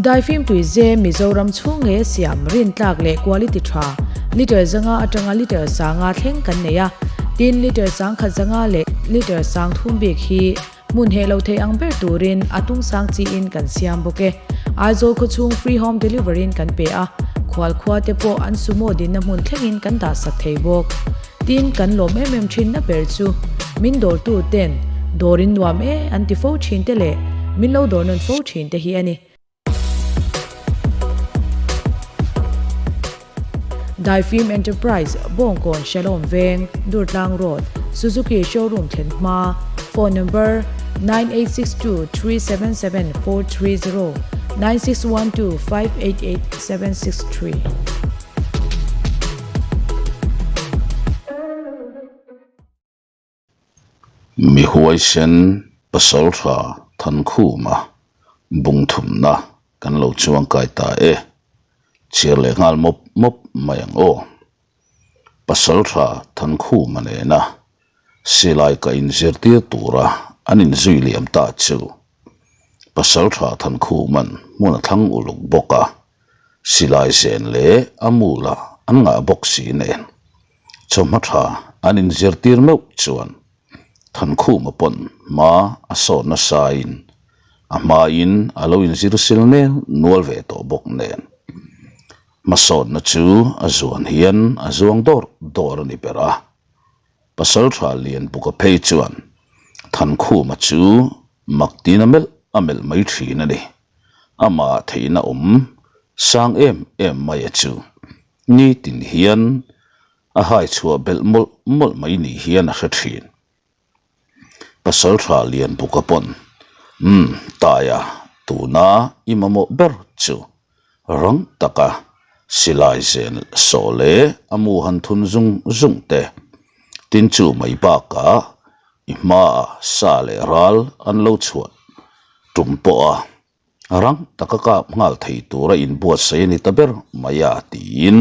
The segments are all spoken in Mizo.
Daifim tuize Mizoram chhung nge siam rintlak leh quality tha litre 500 atanga litre 500 thleng kan nei a, tin litre 1500 leh litre 3000 bik hi hmun heh lo thei ang ber turin a tung sang chiin kan siam bawk e. Aizawl khawchhung free home delivery in kan pe a, khual khua te pawh an sumo dinna hmun thlengin kan dah sak thei bawk. Tin, kan lawm em em thinna ber chu min dawrtu ten dawr in nuam e an ti fo thin te leh min lo dawr nawn fo thin te hi a ni. Daifim Enterprise, Bawngkawn Shalom Veng, Durtlang Road, Suzuki Showroom thlen hma, Phone number, 986237 7430, 961258 8763. Mi huaisen pasal tha Thankhuma bung thumna kan lo chuang kai ta e. Chhiar leh nghal mawp mawp mai ang aw. Pasal tha Thankhuma nena silai ka inzirtir tura an inzui liam ta chu pasal tha Thankhuman hmun a thlang uluk bawk a. Silai zen leh a mula an ngah bawk si nen chawhma tha an inzirtir meuh chuan Thankhuma pawn hma a sawn nasain a hmain a lo inzir sil nel nual ve tawh bawk nen hmasawnna chu a zuan hian a zuang dawr dawr a ni ber a. Pasaltha Lianbuka phei chuan Thankhuma chu maktin a melh a melh mai thin a ni. Amah theihna awm sang em em mai a chu nitin hian a hai chhuah belh mawlh mawlh mai ni hian a hre thin. Pasaltha Lianbuka pawn, Umm, Taia, tuna i mamawh ber chu rang taka silai zen sawh leh a mu han thun zung zung te, tin chu mai bakah i hmaah sa leh ral an lo chhuah tum pawh a, rang taka kap nghal thei tura inbuatsaih a ni ta ber mai a tiin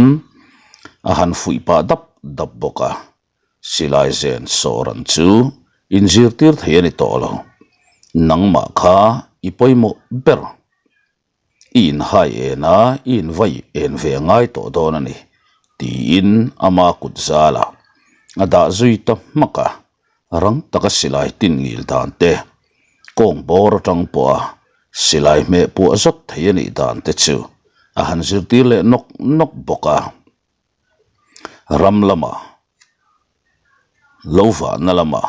a han fuih pah dap dap bawk a. Silai zen sawran chu inzirtir thei a ni tawh lo, nangmah kha i pawimawh ber. I inhai en a, i invai en ve ngai tawh dawn a ni, tiin ama kut zalah a dah zui ta hmak a, rang taka silai tin ngil dan te, kawng bawr atang pawha silai hmeh puah zawt thei a nih dan te chu a han zirtir leh nawk nawk bawk a. Ram lama lo vahna lama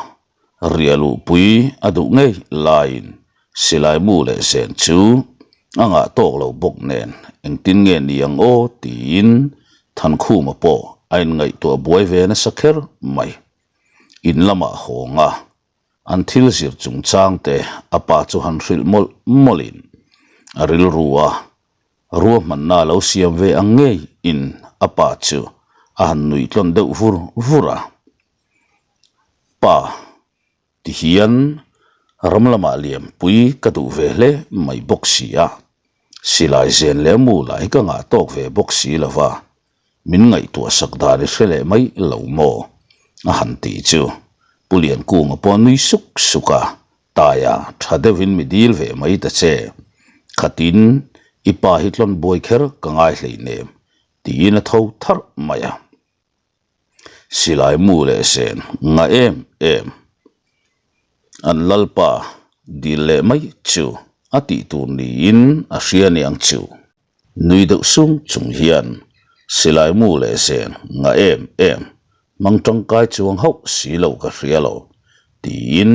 riah luhpui a duh ngei laiin silai mu leh zen chu a ngah tawk lo bawk nen engtin nge ni ang aw tiin Thankhuma pawh a inngaihtuah buai ve nasa kher mai. In lamah hawng a, an thil zir chungchang te a pa chu han hrilh mawlh mawlhin a rilru a Ruahmanna a lo siam ve ang ngei in a pa chu a han nuih tlawn deuh vur vur a. Pa, ti hian ram lamah liampui ka duh ve hle mai bawk si a, silai zen leh mu lah hi ka ngah tawk ve bawk si lo va, min ngaihtuah sak dan i hre leh mai lo maw? a han ti chu Pu Liankunga pawh a nui suk suk a, Taia, tha deuhin mi dil ve mai ta che. Khatin, i pa hi tlawn buai kher ka ngai hleinem, tiin a tho tharh mai a. Silai mu leh zen nga em em. An lalpa dil leh mai chu a tih tur niin a hria niang chu. Nui deuh sung chung hian silai mu leh zen nga em em hmang tangkai chuang hauh si lo ka hria lo, tiin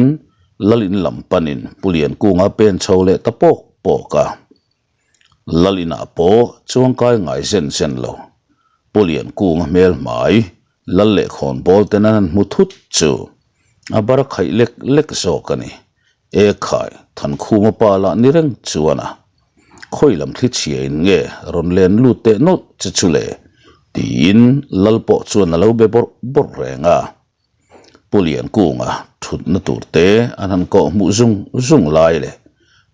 Lalin lam panin Pu Liankunga pen chho leh ta pawk pawk a. Lalinah pawh chuangkai ngai zen zen lo, Pu Liankunga hmel hmai Lal leh khawnbawl ten an han hmu thut chu a bar khaih lek lek zawk a ni. E khai, Thankhuma pa lah ni reng chuan a khawi lam thli chhia in nge rawn len lut teh nawlh che chu le? tiin Lal pawh chuan a lo be bawrh bawrh reng a. Pu Liankunga thutna tur te an han kawh hmuh zung zung lai leh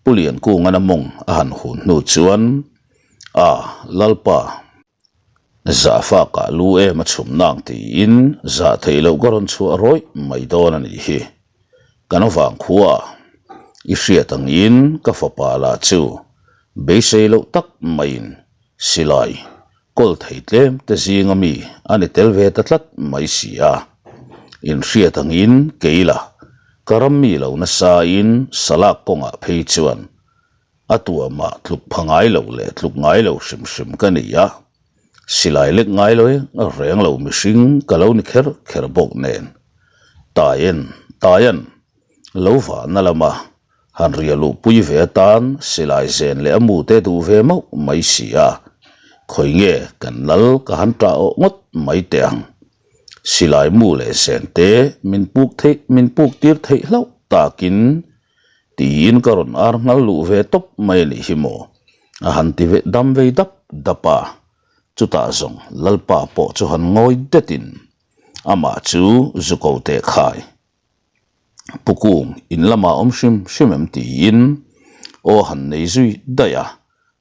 Pu Liankunga'n a mawng a han hun hnu chuan, A, Lalpa, Zahfakah lu em a chhum nang tiin zah theih loh ka rawn chhuah rawih mai dawn a nih hi. Kan vang khua i hriat angin ka fapa lah chu Beisei loh tak maiin silai kawl thei tlem te zinga mi a ni tel ve ta tlat mai si a. Inhriat angin kei la, ka ram mi lo nasain salak kawngah phei chuan a tuamah tluk pha ngai lo leh tluk ngai lo hrim hrim ka ni a, silai lek ngai lo reng lo mihring ka lo ni kher kher bawk nen. Taien, Taian, lo vahna lama han ria luhpui ve atan silai zen leh a mute duh ve mauh mai si a, khawi nge kan lal ka han ṭah awh ngawt mai teh ang. Silai mu leh zen te min puk theih min puk tir theih hlauh takin tiin ka rawn ar nghal luh ve tawp mai a nih hi maw a han ti ve dam vei dap dap a, chutah zawng Lalpa pawh chu han ngawi detin amah chu zu ko teh khai. Pu Kung, in lamah awm hrim hrim em tiin aw han nei zui daih a,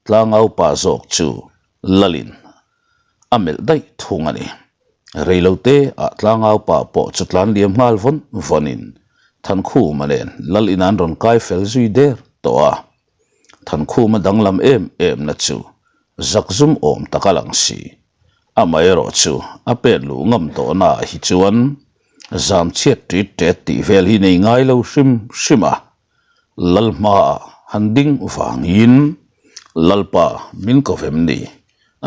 tlangau pa zawk chu Lalin a melh daih thung a ni. Reilote ah tlangau pa pawh chu tlan liam nghal vawn vawnin Thankhuma nen Lalin an rawn kai fel zui der tawh a. Thankhuma danglam em em na chu zakzum awm tak a lang si. Amaherawh chu a pen luh ngam tawhna ah hi chuan zam chhiat ṭit ṭet tih vel hi nei ngai lo hrim hrim a, Lal hmaah han ding vangin Lalpa min ko vem ni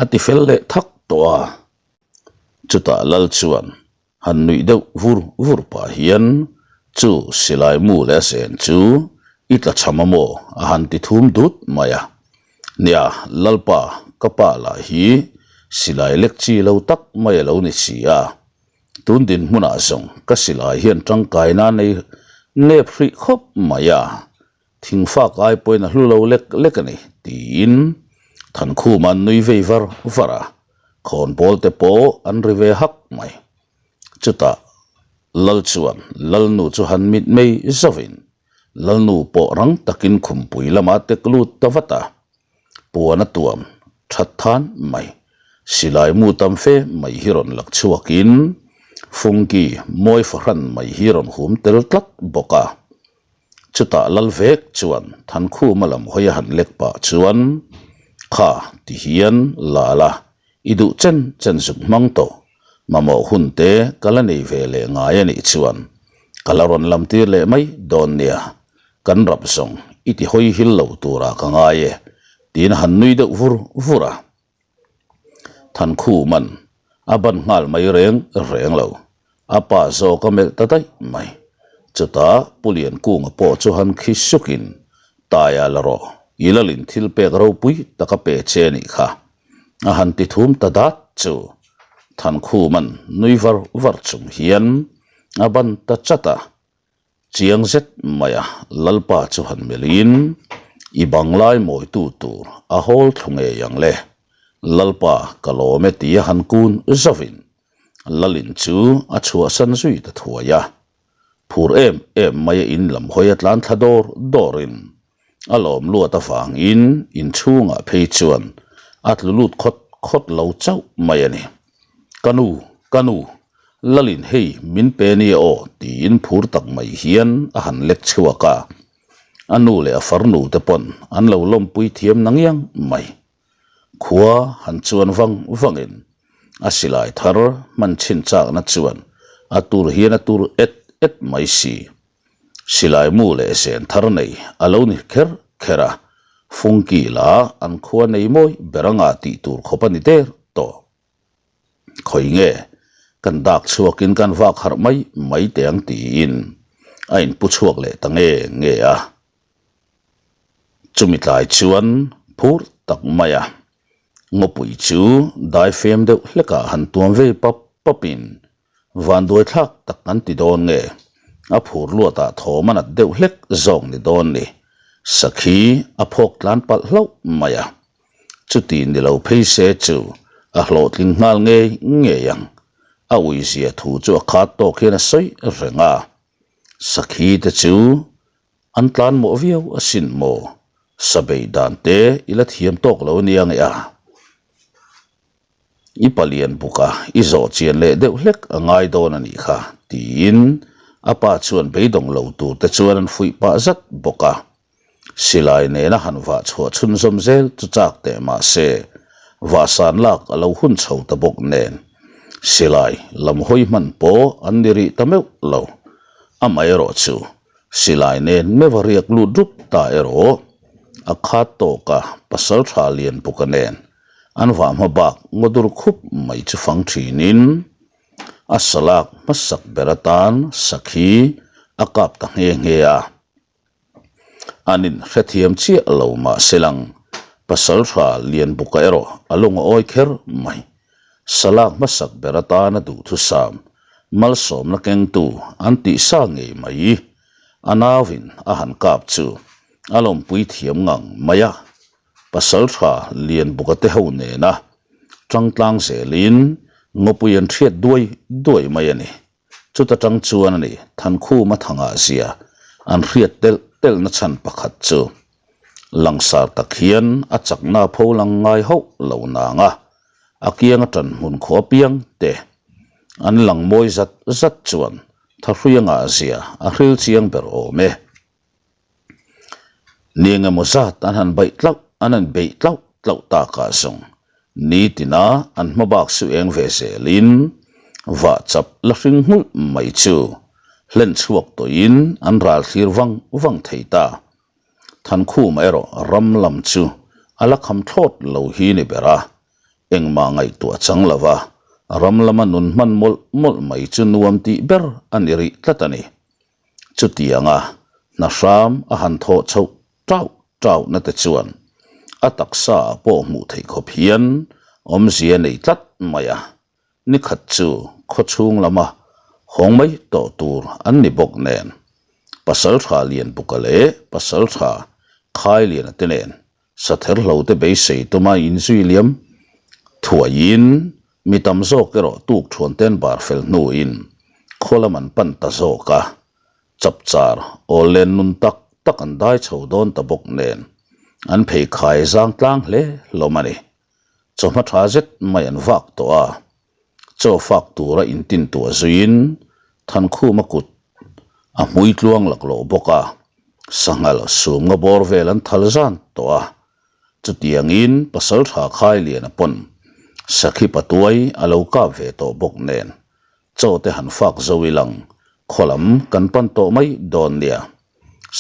a ti fel leh thak tawh a. Chutah Lal chuan han nuih deuh vur vur pah hian chu silai mu leh a zen chu i tla cham a maw a han ti thum dut mai a. Nia, Lalpa ka pa lah hi silai lek chi lo tak mai a lo ni si a. Tun dinhmunah zawng ka silai hian tangkaina nei nep hrih khawp mai a, thingfak ai pawhin a hlu lo lek lek a ni, tiin Thankhuma an nui vei var var a, khawnbawl te pawh an ri ve hak mai. Chutah Lal chuan Lalnu chu han mit mei zauhin Lalnu pawh rang takin khumpui lamah tek lut ta vat a, Puan a tuam that than mai. Silai mu tam fe mai hi rawn lak chhuakin Fungki mawi fahran mai hi rawn hum tel tlat bawk a. Chutah lal vek chuan Thankhuma lam hawi a han lek pah chuan, Kha ti hian la la, i duh chen chen zuk hmang tawh, mamawh hun te ka la nei ve leh ngai a nih chuan ka la rawn lam tir leh mai dawn nia. Kan rap zawng i ti hawi hil lo turah ka ngai e, tiin a han nui deuh vur vur a. Thankhuman a ban nghal mai reng reng lo, a pa zawk a melh ta daih mai. Chutah Pu Liankunga pawh chu han khi sukin, Taia la rawh, i lalin thil pek ropui tak a pe che a nih kha, a han ti thum ta dat chu. Thankhuman nui var var chung hian a ban ta chat a. Chiang zet maia Lalpa chu han melhin, I banglai mawitu tur a hawl thlu ngei ang le, Lalpa ka lawm e tia han kun zauvin Lalin chu a chhuahsan zui ta thuai a. Phur em em maia in lam hawi a tlan thla dawr dawrin a lawm luat avangin inchhungah phei chuan a tlu lut khawt khawt lo chauh mai a ni. Ka nu, ka nu, Lalin hei min pe nia aw tiin phur tak mai hian a han lek chhuak a. A nu leh a farnu te pawn an lo lawmpui thiam na ngiang mai. Khua han chuan vang vangin a silai thar hman chhin chakna chuan a tur hian a tur et et mai si. Silai mu leh zen thar nei a lo ni kher kher a, Fungki la an khua nei mawi ber anga tih tur khawp a ni der tawh. Khawi nge kan dak chhuakin kan vak harh mai mai teh ang tiin a inpu chhuak leh ta nge nge a. Chumi tlai chuan phur tak mai a, ngawpui chu daifem deuh hlekah han tuam vei pap papin Vanduai thlak tak kan ti dawn nge? A phur luatah thawm a nat deuh hlek zawk ni dawn ni. Sakhi a phawk tlan palh hlauh mai a. Chuti ni lo phei se chu a hlawhtling nghal ngei ngei ang. A uizia thu chu a khat tawk hian a sawi reng a. Sakhi te chu an tlan mawh viau asin maw? Sabei dan te i la thiam tawk lo ania nge a? I palian buk a, i zawh chian leh deuh hlek a ngai dawn a nih kha, tiin a pa chuan beidawng lo tur te chuan an fuih pah zat bawk a. Silai nena han vah chhuah chhunzawm zel chu chak teh mah se, vahsan lak a lo hun chho ta bawk nen, silai lam hawi hman pawh an ni rih ta meuh lo. Amaherawhchu, silai nen meuh a riak lut rup ta erawh a khat tawk a, pasaltha Lianpuka nen an vah hma bak ngaw dur khup mai chu fang thinin a salak hmasak ber atan sakhi a kap ta nghe nghe a. An inhrethiam chiah lo mah se lang, Pasaltha Lianbuka erawh a lung a awi kher mai. Salak hmasak ber atana duhthusam, malsawmna kengtu an tih sa ngei mai. A nauin a han kap chu a lawmpui thiam ngang mai a. Pasaltha Lianbuka te ho nena tangtlang zelin ngawpui an hriat duai duai mai a ni. Chuta tang chuan a ni, Thankhuma thangah zia an hriat telh telhna chhan pakhat chu langsar tak hian a chakna pho lang ngai hauh lo nang a, a kianga tan hmun khaw apiang te an lang mawi zat zat chuan thahrui a ngah zia a hril chiang ber awm e. Ni engemaw zat an han baih tlauh an han beih tlauh tlauh takah zawng nitina an hma bak su eng ve zelin vah chap la hring nghulh mai chu hlen chhuak tawhin an ral thlir vang vang thei ta. Thankhuma erawh ram lam chu a la kham thlawt lo hi ni ber a, engmah ngaihtuah chang lova ram lama nun hman mawlh mawlh mai chu nuam tih ber a ni rih tlat a ni. Chutianga hna hram a han thawh chhoh tauh tauh na te chuan a taksa ah pawh hmuh theih khawp hian awmzia nei tlat mai a, nikhat chu khawchhung lama hawng mai tawh tur an ni bawk nen Pasaltha Lianbuka leh Pasaltha Khailiana te nen Satherhlo te beisei tuma inzui liam thuaiin mi tam zawk erawh tuk thuan ten bar fel hnuin khaw lam an pan ta zawk a, chapchar awl len nun tak tak an dai chho dawn ta bawk nen an pheikhai zang tlang hle hlawm a ni. Chawhma tha zet mai an vak tawh a, chaw fak tura intintuah zuiin Thankhuma kut a hmui tluang laklawh bawk a, sanghal sum nga bawr vel an thal zan tawh a. Chutiangin Pasaltha Khailiana pawn Sakhi patuai a lo kap ve tawh bawk nen chaw te han fak zo ilang khaw lam kan pan tawh mai dawn nia.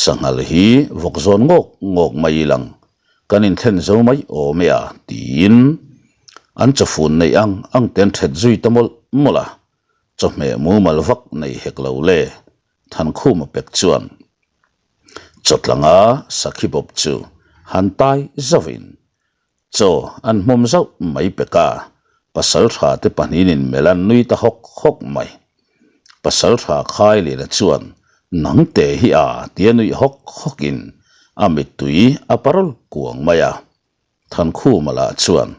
Sanghal hi vawk zawn ngawk ngawk mai ilang kan inthlen zo mai awm e a tiin an chawfun neih ang ang te an that zui ta mawlh mawlh a. Chawhmeh mumal vak nei hek lo le, Thankhuma pek chuan chawtlanga sakhi bawp chu han tai zauhin chaw an hmawm zauh mai pek a, pasaltha te pahnihin melh an nui ta hawk hawk mai. Pasaltha Khailiana chuan nang te hi a tia nuih hawk hawkin a mittui a parawl kuang mai a. Thankhuma lah chuan,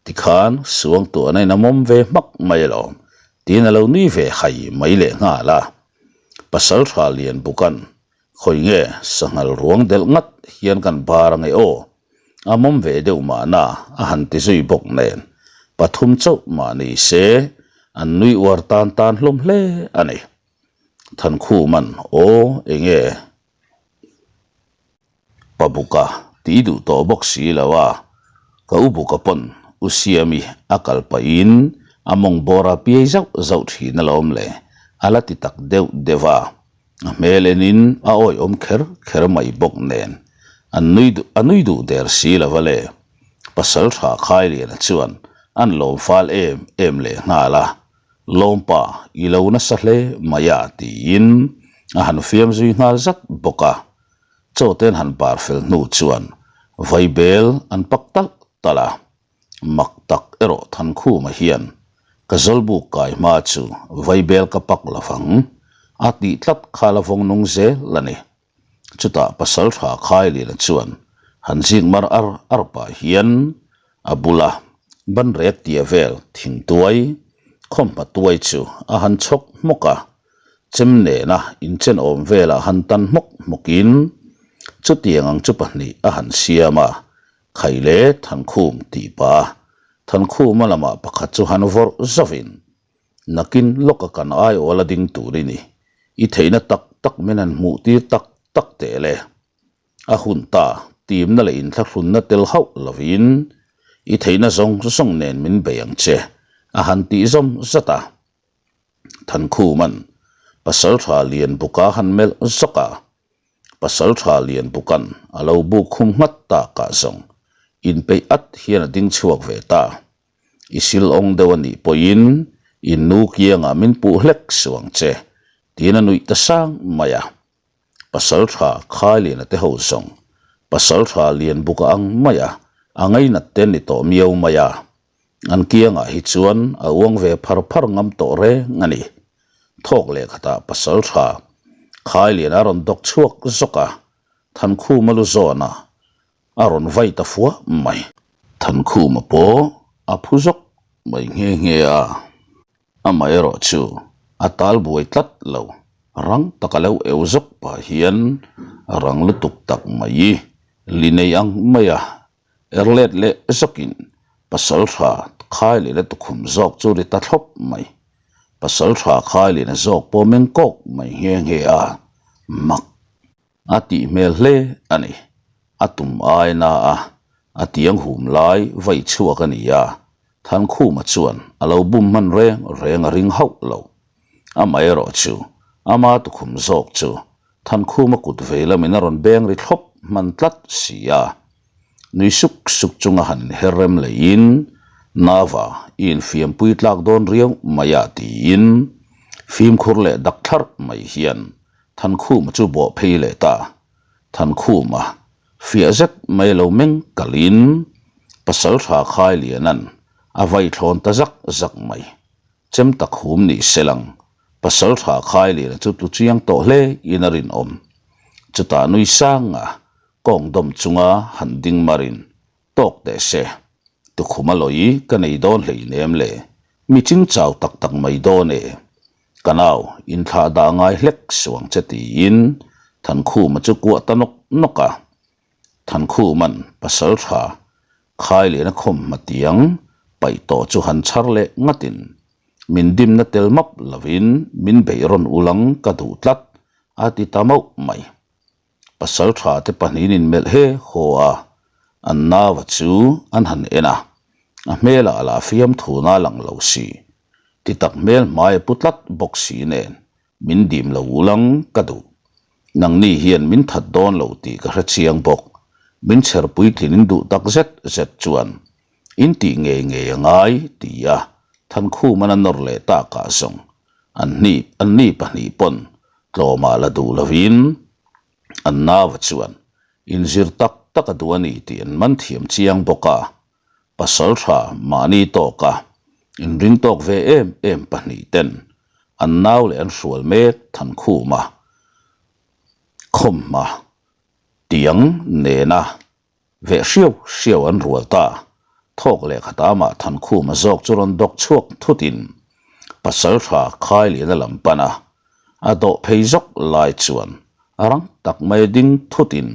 Tikhan suangtuahna in a mawm ve hmak mai alawm, tiin a lo nui ve hai mai leh nghal a. Pasaltha Lianbuka'n, Khawi nge sanghal ruang delh ngat hian kan bar ange aw, a mawm ve deuh mahna a han ti zui bawk nen, pathum chauh mah ni se an nui uar tan tan hlawm hle a ni. Thankhuma'n, Aw, enge? Pabuka tih duh tawh bawk si lo a, ka u buka pawn u Siami a kal pahin a mawng bawr a piai zauh zauh thin alawm le, a la ti tak deuh deuh a, a hmel enin a awihawm kher kher mai bawk nen an nui duh a nui duh der si lo a le. Pasal tha Khailiana chuan an lawm fal em em leh nghal a, Lawmpa i lo nasa hle mai a tiin a han fiam zui nghal zat bawk a. Chaw ten han bar fel hnu chuan vaibel an pak talh talh a, mak tak erawh Thankhuma hian ka zawlbuk kai hma chu vaibel ka pak lovang a tih tlat kha la vawng nung zel a ni. Chutah Pasaltha Khailiana chuan han zik mar ar ar pah hian a bula banrek tia vel thingtuai khawmhma tuai chu a han chhawk hmawk a, Chem nena inchen awm velah han tan hmawk hmawkin chutiang ang chu pahnih a han siam a, Khai le Thankhum tih pah a, Thankhuma lamah pakhat chu han vawrh zauhin nakin lawka kan aiawla ding tur i ni, i theihna tak tak min han hmuh tir tak tak teh le. A hun ta, timna leh inthlahrunna tel hauh lovin i theihna zawng zawng nen min bei ang che, a han tih zawm zat a. Thankhuma'n Pasalṭha Lianbuka han melh zawk a, Pasalṭha Lianbuka'n a lo buk khum nghat takah zawng inpeih at hian a ding chhuak ve ta. I sil awng deuh a nih pawhin in nu kiangah min puh hlek suh ang che, tiin a nuih ta sang mai a. Pasalṭha Khailiana te ho zawng Pasalṭha Lianbuka ang maia a ngainat te ni tawh miau mai a. An kiangah hi chuan a uang ve phar phar ngam tawh reng a ni. Thawk leh khatah Pasalṭha Khailiana a rawn dawk chhuak zawk a, Thankhuma lu zawnah a rawn vai ta fuah mai. Thankhuma pawh a phu zawk mai nghe nghe a. Amaherawh chu a tal buai tlat lo, rang taka lo eu zawk pah hian rang lutuk tak mai li nei ang mai a, er let leh zawkin pasal tha Khailina tukhum zawk chu ri ta thlawp mai. Pasal tha Khailina zawk pawh meng kawk mai nghe nghe a, mak A tih hmel hle a ni. A tum ai na a, a tiang hum lai vai chhuak a ni a, Thankhuma chuan a lo bum hman reng reng a ring hauh lo. Amaherawh chu ama tukhum zawk chu Thankhuma kut vei lamin a rawn beng ri thlawp hman tlat si a. Nui suk suk chunga han inher rem leiin, Nava, i infiampui tlak dawn riau mai a tiin fimkhur leh dak thlarh mai hian Thankhuma chu bawh phei leh ta. Thankhuma, fiah zet mai lo meng kalin Pasaltha Khailiana'n a vai thlawn ta zak zak mai. Chem tak hum ni se lang, Pasaltha Khailiana chu tlu chiang tawh hle in a rinawm. Chutah nui sanga kawng dawm chunga han ding marin Tawk teh se, tukhum a lawi ka nei dawn hleinem le, mi ching chau tak tak mai dawn e. Ka nau, inthlah dah ngai hlek suang che tiin Thankhuma chu kuah ta nawk nawk a. Thankhuma'n pasal tha Khailiana khawm hmatiang paih tawh chu han chhar leh ngatin min dimna tel map lovin min beih rawn ulang ka duh tlat a ti ta mauh mai. Pasal tha te pahnihin inmelh he haw a, an nava chu an han en a, a hmelah a lah fiam thuna lang lo si. Ti tak hmel hmai a pu tlat bawk si nen min dim lo ulang ka duh. Nangni hian min that dawn lo tih ka hre chiang bawk. Min chher puitlin in duh tak zet zet chuan in tih ngei ngei a ngai ti a Thankhuman a nawr leh takah zawng an hni an ni pahnih pawn tlawmah la duh lovin an nava chuan inzir tak tak a duh a ni tih an man thiam chiang bawk a, pasal tha mahni tawka inring tawk ve em em pahnih ten an nau leh an hrual mek Thankhuma khawmhma tiang nena Veh hriau hriau an rual ta. Thawk leh khat amah Thankhuma zawk chu rawn dawk chhuak thutin Pasaltha Khailiana lam pan a, a dawh phei zawk lai chuan a rang tak mai ding thutin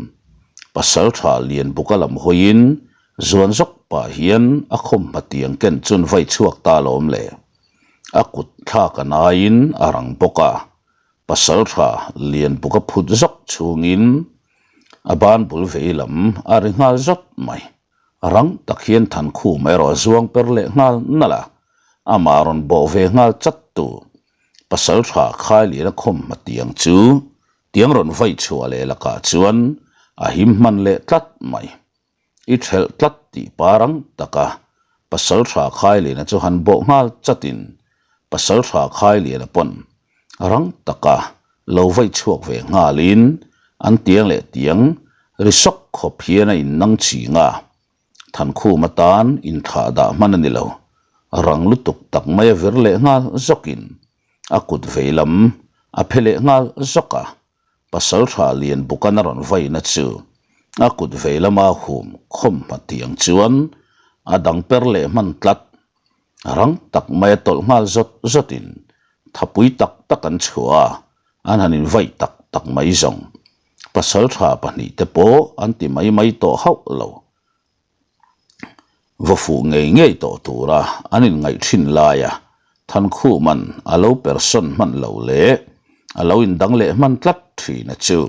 Pasaltha Lianbuka lam hawiin zuan zawk pah hian a khawmhma tiang ken chun vai chhuak ta lawm le. A kut thlak a naiin a rang bawk a, Pasaltha Lianbuka phut zawk chungin A ban bul vei lam a ri nghal zawt mai. Rang tak hian Thankhum erawh a zuang per leh nghal nalh a, amah rawn bawh ve nghal chat tu. Pasaltha Khailiana khawm hma tiang chu tiang rawn vai chhuah leh lakah chuan a him hman leh tlat mai. I thelh tlat tih pa rang taka Pasaltha Khailiana chu han bawh nghal chatin Pasaltha Khailiana pawn rang taka lo vai chhuak ve nghalin an tiang leh tiang ri sawk khawp hian a innang ching a, Thankhum atan inthlah dah hman a ni lo. Rang lutuk tak mai a vir leh nghal zawkin a kut vei lam a phe leh nghal zawk a, Pasaltha Lianbukan a rawn vaina chu a kut vei lama hum khawm hma tiang chuan a dang per leh hman tlat. Rang tak mai a tawlh nghal zawt zawtin thapui tak tak an chhuah a, an han invaih tak tak mai zawng. Pasaltha pahnihte pawh an ti mai mai tawh hauh lo. Va fuh ngei ngei tawh tura an inngaih thin laia Thankhuma'n a lo persawn hman lo leh a lo indang leh hman tlat thin a chu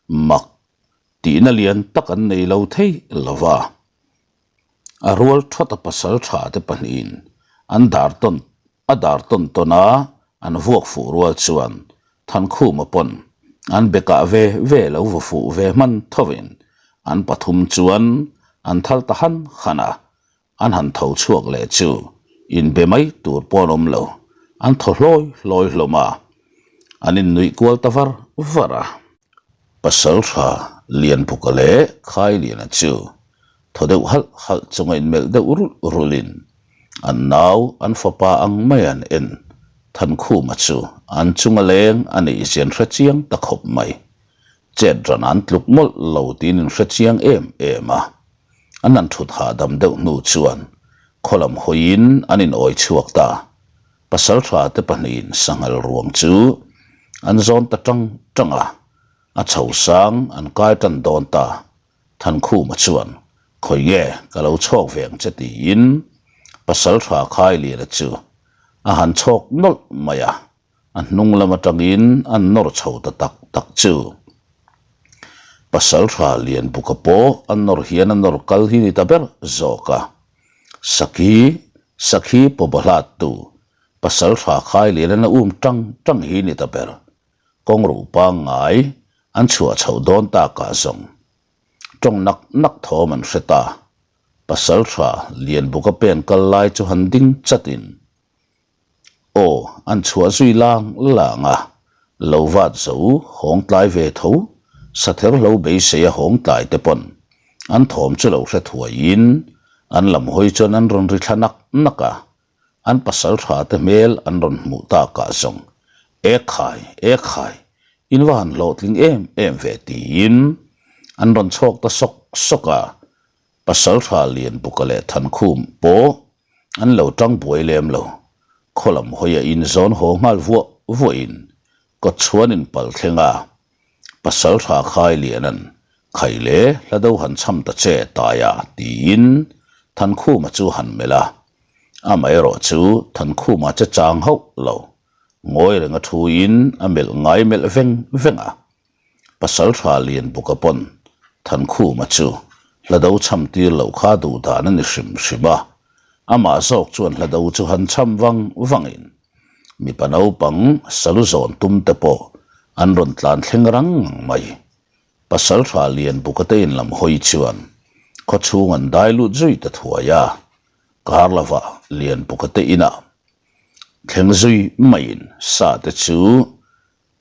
mak. Tihna lian tak an nei lo thei lo va. A rual thawt a pasal tha te pahnihin an dar tawn a dar tawn tawn a an vuak fuh rual chuan Thankhuma pawn an bekah ve ve lo va fuh ve hman thovin an pathum chuan an thal ta han han a, an han tho chhuak leh chu inbe mai tur pawh an awm lo, an thaw hlawi hlawi hlawm a, an innuih kual ta var var a. Pasaltha Lianbuka leh Khailiana chu thaw deuh halh halh chunga inmelh deuh rulh rulhin an nau an fapa ang mai an en Thankhuma chu an chunga leng a neih zian hre chiang ta khawp mai. Chet ran an tluk mawlh lo tiin in hre chiang em em a. An han thut hahdam deuh hnu chuan khaw lam hawiin an inawi chhuak ta. Pasaltha te pahnihin sanghal ruang chu an zawn ta tang tang a, a chho sang an kai tan dawn ta. Thankhuma chuan, Khawi nge ka lo chhawk ve ang che tiin Pasaltha Khailiana chu a han chhawk nawlh mai a. A hnung lam atangin an nawr chho ta tak tak chu. Pasaltha Lianbuka pawh a nawr hian a nawr kal hi ni ta ber zawk a. Sakhi, Sakhi pawbahlattu Pasaltha Khailian a um tang tang hi ni ta ber. Kawng ruh pangngai an chhuah chhoh dawn takah zawng tawng nak nak thawm an hre ta. Pasaltha Lianbuka pen kal lai chu han ding chatin Aw, an chhuah zui lang lang a, lo vat zo hawng tlai ve tho, sather hlo beisei a hawng tlai te pawn an thawm chu lo hre thuaiin an lam hawi chuan an rawn ri thla nak nak a, an pasal tha te hmel an rawn hmuh takah zawng, E khai, e khai, in va han hlawhtling em em ve tiin an rawn chhawk ta sawk sawk a, Pasaltha Lianbuka leh Thankhum pawh an lo tang buai lem lo. Khaw lam hawi a inzawn haw nghal vuah vuahin kawtchhuan in pal thleng a, Pasaltha Khailiana'n Khai le hla do han cham ta che taia tiin Thankhuma chu han melh a. Amaherawh chu Thankhuma che chang hauh lo. Ngawi renga thuin a melh ngai melh veng veng a. Pasaltha Lianbuka pawn Thankhuma chu hla do cham tir loh kha duh dan a ni hrim hrim a, amah zawk chuan hla do chu han cham vang vangin mipa naupang salu zawn tum te pawh an rawn tlan thleng rang ngang mai. Pasaltha Lianbuka te in lam hawi chuan khawchhung an dai lut zui ta thuai a, kar lovah Lianbuka te inah thleng zui maiin sa te chu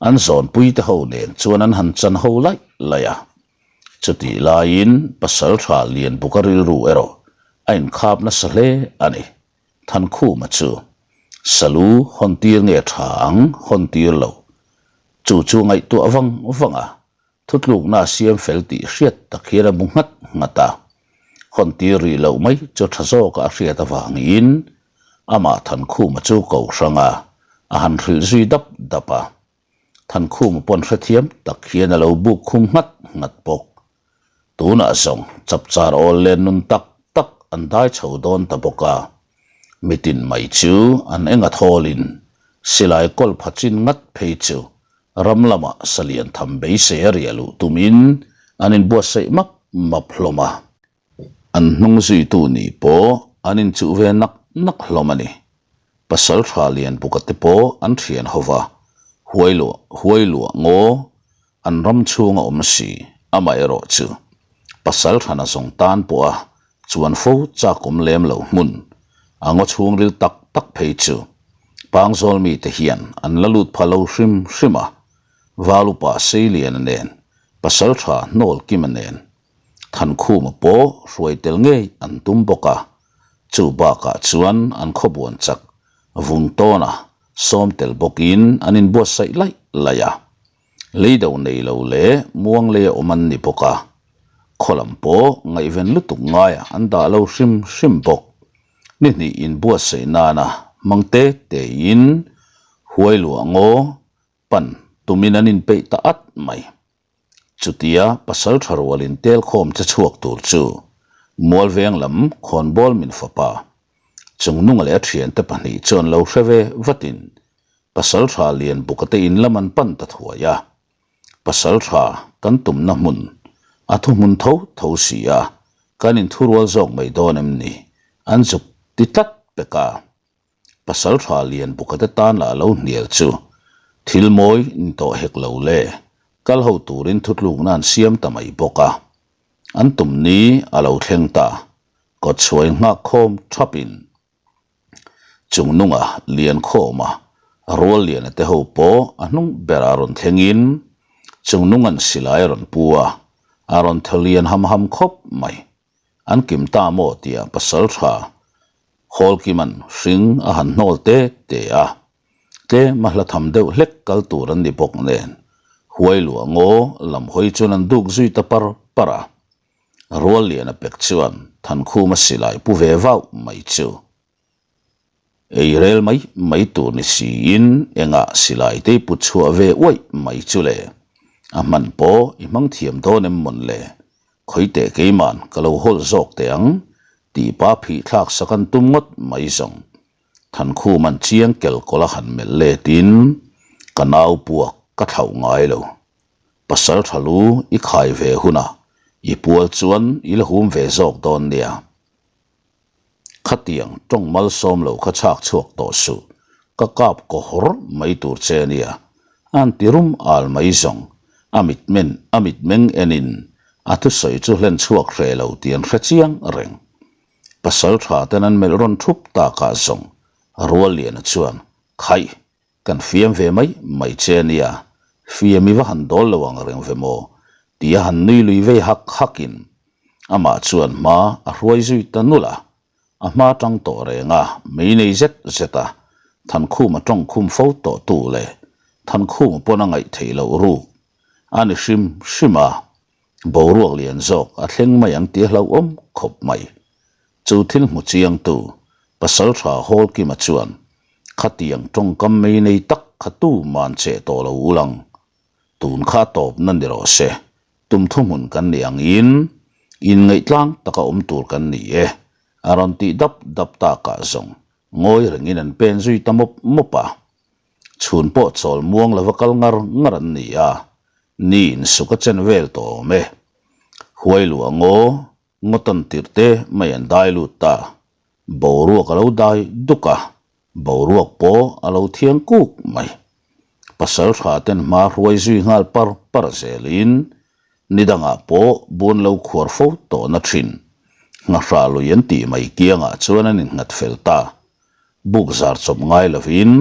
An zawnpuite ho nen chuan an han chan ho laih laih a. Chutih laiin Pasaltha Lianbuka rilru erawh a inkhap nasa hle a ni. Thankhuma chu Salu hawn tir nge tha ang hawn tir lo? Chu chu ngaihtuah vang vang a, thutlukna a siam fel tih hriat tak hian a bu nghat nghat a. Hawn tir rih loh mai chu tha zawkah a hriat avangin Amah Thankhuma chu ko hrang a, a han hrilh zui dap dap a. Thankhuma pawn hrethiam tak hian a lo buk khum nghat nghat bawk. Tunah zawng chapchar awl len nun tak tak an dai chho dawn ta bawk a. Mitin mai chu an eng a thawlin silai kawl pha chin ngat phei chu ram lamah salian tham beisei a riah luh tumin an inbuatsaih map map hlawm a. An hnung zuitu nih pawh an inchuh ve nak nak hlawm a ni. Pasal tha lian buka te pawh an thian ho va, huai luah huai luah ngaw an ram chhunga awm si, amaherawh chu pasal thana zawng tan pawha chuan fo chak awm lem lo hmun a ngaw chhungril tak tak phei chu Pangzawl mite hian an la lut pha lo hrim hrim a, Valupa Seiliana nen pasal tha hnawl kima nen Thankhuma pawh hruai tel ngei an tum bawk a, chu bakah chuan an khawbuan chak vung tawna sawm tel bawkin an inbuatsaih laih laih a. Leido nei lo leh muang leia awm an ni bawk a, khaw lam pawh ngaihven lutuk ngaiah an dah lo hrim hrim bawk. Ni hnih inbuatsaih nana hmang te tein huai luah ngaw pan tumin an inpeih ta at mai. Chutia pasal tha rualin tel khawm che chhuak tur chu Mualveng lam khawnbawl min fapa Chungnunga leh a thiante pahnih chuan lo hre ve vatin pasal tha Lianbuka te in lam an pan ta thuai a. Pasal tha kan tumna hmun. A thuhmun tho tho si a, kan inthurual zawk mai dawn em ni? An zuk ti tlat pek a. Pasaltha lian bukate tan lah lo hnial chu thil mawi ni tawh hek lo le, kal ho turin thutlukna an siam ta mai bawk a. An tum ni a lo thleng ta, kawtchhuai nghak khawm thapin Chungnunga Liankhawma Rualliana te ho pawh a hnung berah rawn thlengin Chungnunga'n silai a rawn pu a, a rawn thaw lian ham ham khawp mai. An kim ta maw tia pasaltha Hawlkima'n hring a han hnawl te te a, tlem a hla tham deuh hlek kal tur an ni bawk nen huai luah ngaw lam hawi chuan an duk zui ta par par a. Rualliana pek chuan Thankhuma silai pu ve vauh mai chu ei rel mai mai tur ni siin engah silai te i put chhuah ve uaih mai chu le? A hman pawh i hmang thiam dawn em mawn le? Khawi teh keiman ka lo hawl zawk teh ang tih pa phih thlak sak an tum ngawt mai zawng. Thankhuma'n chiang kelkawlh a han melh letin ka nau puak ka thlauh ngai lo. Pasal tha lu i khai ve hunah i pual chuan i la hum ve zawk dawn nia. Khatiang tawng malsawm lo kha chhak chhuak tawh suh, ka kap kaw hawr mai tur che nia. A'n ti rum al mai zawng, a mitmen a mitmeng enin a thusawi chu hlen chhuak hreh lo tih an hre chiang reng. Pasal tha ten an melh rawn thup takah zawng Rualliana chuan, Khaih, Kan fiam ve mai mai che ania, fiam i va han dawl lo ang reng ve maw? Ti a han nui lui vei hak hakin amah chuan hma a hruai zui ta nulh a, a hma tang tawh reng a, mei nei zet zet a, Thankhuma tawng khum fo tawh tu leh Thankhuma pawn a ngaih theih loh ruk a ni hrim hrim a, boruak lian zawk a thleng mai ang tih a hlauhawm khawp mai. Chu thil hmu chiangtu Pasaltha Hawlkima chuan Khatiang tawngkam mei nei tak kha tu man che tawh lo ul ang. Tun kha tawpna ni rawh se, tum thuhmun kan ni angin inngaih tlang taka awm tur kan ni e, a rawn tih dap dap takah zawng ngawi rengin an pen zui ta mawp mawp a. Chhun pawh chawl muang lova kal ngar ngar an ni a, ni insuk a chen vel tawh awm e. Huai luah ngaw Ngawtan tirh te mai an dai lut ta. Boruak a lo dai duk a, boruak pawh a lo thiang kuk mai. Pasal tha ten hma hruai zui nghal par par zelin ni dangah pawh buan lo khuar fo tawhna thin. Nghahrah lui an tih mai kiangah chuan an innghat fel ta. Buk zar chawp ngai lovin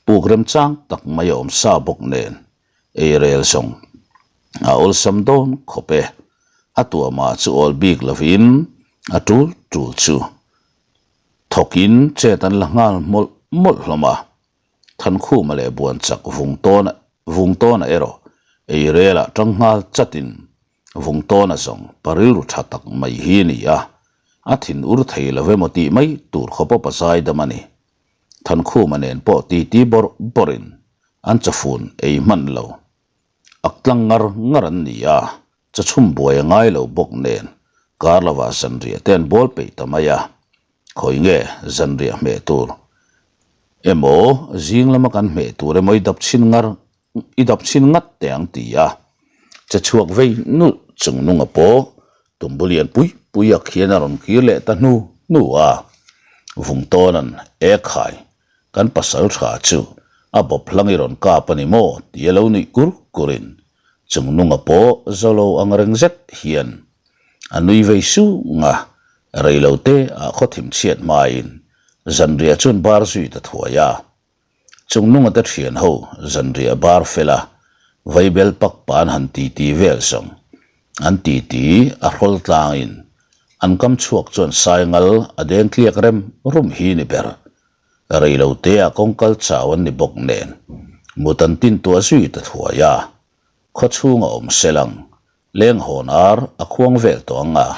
puk remchang tak mai a awm sa bawk nen Eirel zawng a awlsam dawn khawp e. A tuahmah chu awl bik lovin a tul tul chu thawkin chet an la nghal mawlh mawlh hlawm a. Thankhuma leh Buanchak vung tawn vung tawnah erawh Eirelah tang nghal chatin vung tawna zawng pa rilru tha tak mai hi a ni a, a thin ur thei lo emaw tih mai tur khawp a pazai dam a ni. Thankhuma nen pawh titi bawrh bawrhin an chawfun ei hman lo. Ak tlang ngar ngar an ni a, chawchhum buai a ngai lo bawk nen kar lovah zanriah te an bawl peih ta mai a. Khawi nge zanriah hmeh tur emaw zing lama kan hmeh tur emaw i dap chhin ngar i dap chhin ngat teh ang ti a, che chhuak vei nulh chung nunga pawh tumbu lian pui pui ak hian a rawn kir leh ta hnu hnu a. Vungtawna'n e khai, kan pasal tha chu a bawp hlang i rawn kap a ni maw ti a lo nuih kur kurin chung nunga pawh zolo ang reng zet hian a nui vei sung a, reilote ah khawthim chhiat hmain zanriah chuan bar zui ta thuai a. Chungnunga te thian ho zanriah bar fel a, vaibel pak pan han titi vel zawng. An titi a hrawl tlangin an kam chhuak chuan saingal a deng tliak rem rum hi ni ber. Reilo te ah kawngkal chau an ni bawk nen mut an tin tuah zui ta thuai a, khawchhung a awm selang leng hawn ar a khuang vel tawh ang a,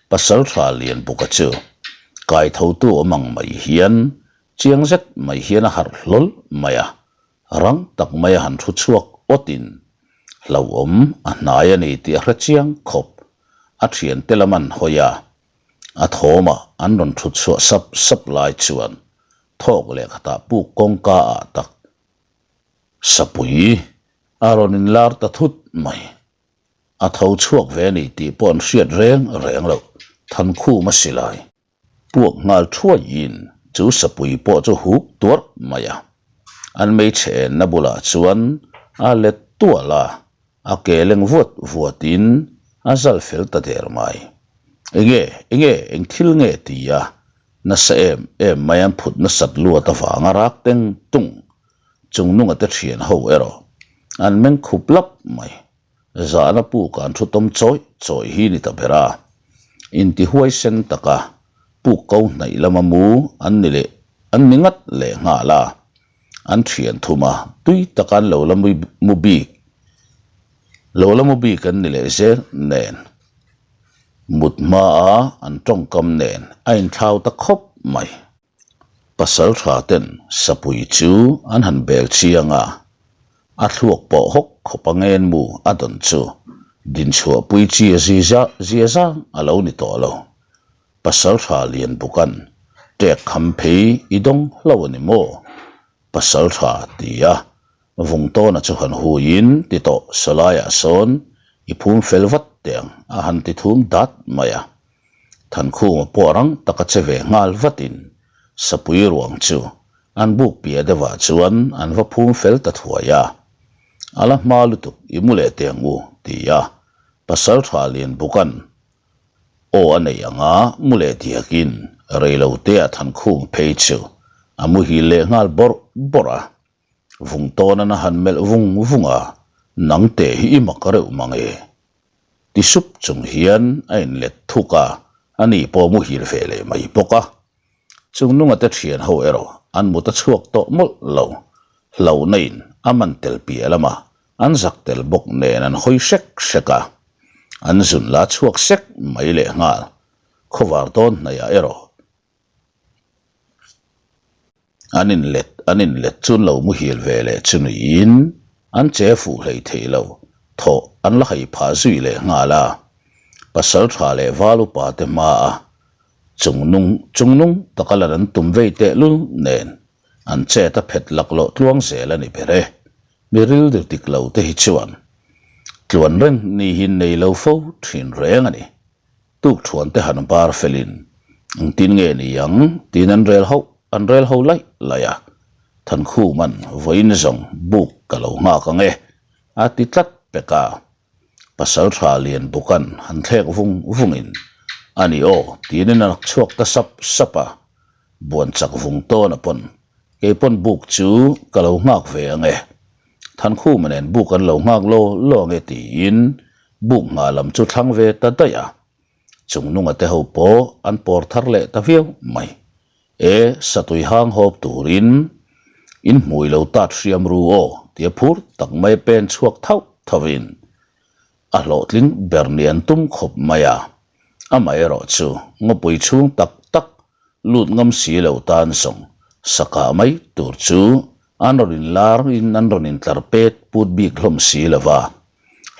pasal tha lian buka chu kaithotu awm ang mai hian Chiang zet mai hian a harh hlawl mai a, rang tak mai a han thu chhuak awtin hlauhawm a hnai a ni tih a hre chiang khawp. A thiante lam an hawi a, a thawmah an rawn thut chhuah sap sap lai chuan thawk leh khatah puk kawngka ah tak sapui a rawn inlar ta thut mai. A tho chhuak ve a ni tih pawh an hriat reng reng loh, Thankhuma silai puak nghal thuaiin chu sapui pawh chu huk tuarh mai a. An hmeichhe enna bulah chuan a let tual a, a ke leng vuat vuatin a zal fel ta der mai. Enge, enge, eng thil nge ti a, nasa em em mai an phut nasat luat avanga rak teng tung chung nunga te thian ho erawh an meng khup lap mai. Zahna puk an thu tawm chawih chawih hi ni ta ber a, intihuaisen taka puk ko hnaih lama mu an ni leh an ni ngat leh nghal a, an thian thum a, tui taka an lo la mu bik lo la mu bik an ni leh zel nen mut hmaa an tawngkam nen a inthlau ta khawp mai. Pasal tha ten sapui chu an han bel chiang a, a thluak pawh hawk khawp a ngen mu a dawn chu dinchhuahpui chi a zia zang a lo ni tawh lo. Pasal tha Lianbuka'n tek kham phei i dawng hlo a ni maw? Pasal tha ti a, Vungtawna chu han huiin ti tawh sawlaiah sawn i phum fel vat teh ang a han ti thum dat mai a. Thankhuma pawh rang taka che ve nghal vatin sapui ruang chu an buk piah deuhah chuan an va phum fel ta thuai a. A la hma lutuk i mu leh teh ang u ti a Pasaltha Lianbuka'n aw a neih anga mu leh diakin reilotea Thankhuma phei chu a muhil leh nghal bawrh bawrh a. Vung tawnan a han melh vung vung a, nang teh hi i mak reuh mang e. Ti sup chung hian a inlet thuk a, ani pawh muhil ve leh mai bawk a. Chung nunga te thian ho erawh an mut a chhuak tawh mawlh lo, hlauhna in a man tel piah lama an zak tel bawk nen an hawi hrek hrek a, an zun la chhuak sek mai leh nghal, khawvar dawn hnaihah erawh An inlet an inlet chu an lo muhil ve leh chu niin an che fuh hlei thei lo, thawh an la hai phah zui leh nghal a. Pasal tha leh val upa te hma a chungnung chungnung taka lan an tum vei tehlul nen an chet a phet laklawh tluang zel a ni ber e. Mi rilru dik lo te hi chuan tluan reng ni hi nei lo fo thin reng a ni. Tuk thuan te han bar felin engtin nge ni ang tiin an rel ho an rel ho laih laih a, Thankhuman vawiin zawng buk ka lo nghak ang e a ti tlat pek a, Pasaltha Lianbuka'n han thlek vung vungin a ni aw tiin a nak chhuak ta sap sap a, buan chak vung tawn a pawn kei pawn buk chu ka lo nghak ve ang e, Thankhuma nen buk an lo nghak law law ang e tiin Buk nghah lam chu thlang ve ta daih a, chung nunga te ho pawh an pawr thar leh ta viau mai. E, satui hang hawp turin in hmui lo tat hriam ru aw tia phur tak mai pen chhuak thauh thauhin a hlawhtling ber ni an tum khawp mai a. Amaherawhchu ngawpui chhung tak tak lut ngam si lo tan zawng sakah mai tur chu an rawn inlar in an rawn intlar pet put bik hlawm si lo va,